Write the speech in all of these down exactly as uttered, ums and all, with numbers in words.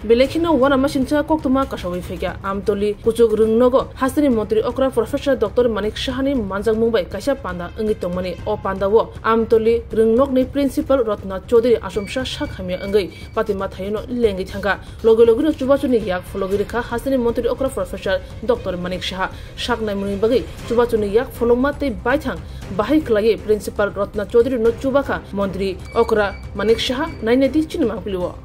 Belai kheno uanamasingcha koktwma kasawi phaikha. Amtoli kuchuk rwngnogo hasteni montri okra Professor Doctor Manik Sahani manjakmung bai kaisa panda wngwi tongmani. O pandao Amtoli rwngnokni principal Ratna Chaudhary achomsa sak hamya wngwi patima thaino lengwi thangkha. Logi logino chubachuni yak phologwi rwkha hasteni montri okra Professor Doctor Manik Saha. Sak naimungni bagwi chubachuni yak pholokma tei baithang bahai khwlaiwi principal Ratna Chaudhary no chubakha montri okra Manik Saha. Nainai di chini mangpili o.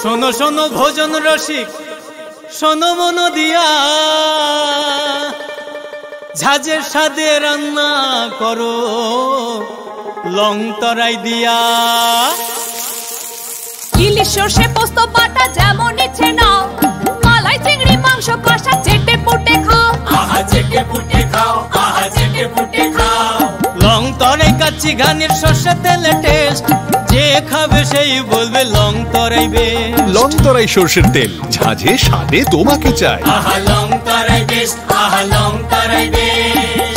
শোনো শোনো ভোজন রসিক, শোনো মন দিয়া, ঝাঁঝে স্বাদে রান্না করো, লং তরাই দিয়া। ইলিশ সর্ষে পোস্ত বাটা যেমন ইচ্ছে নাও, মালাই চিংড়ি মাংস কষা চেটে পুটে খাও। আহা চেটে পুটে খাও, আহা চেটে পুটে খাও। লং তরাই কাচ্চি ঘানির সর্ষে তেলে টেস্ট, যে খাবে সেই বলবে লং তরাই বেস্ট। লং তরাই সর্ষের তেল, ঝাঁঝে স্বাদে তোমাকে চাই। আহা লং তরাই বেস্ট, আহা লং তরাই বেস্ট।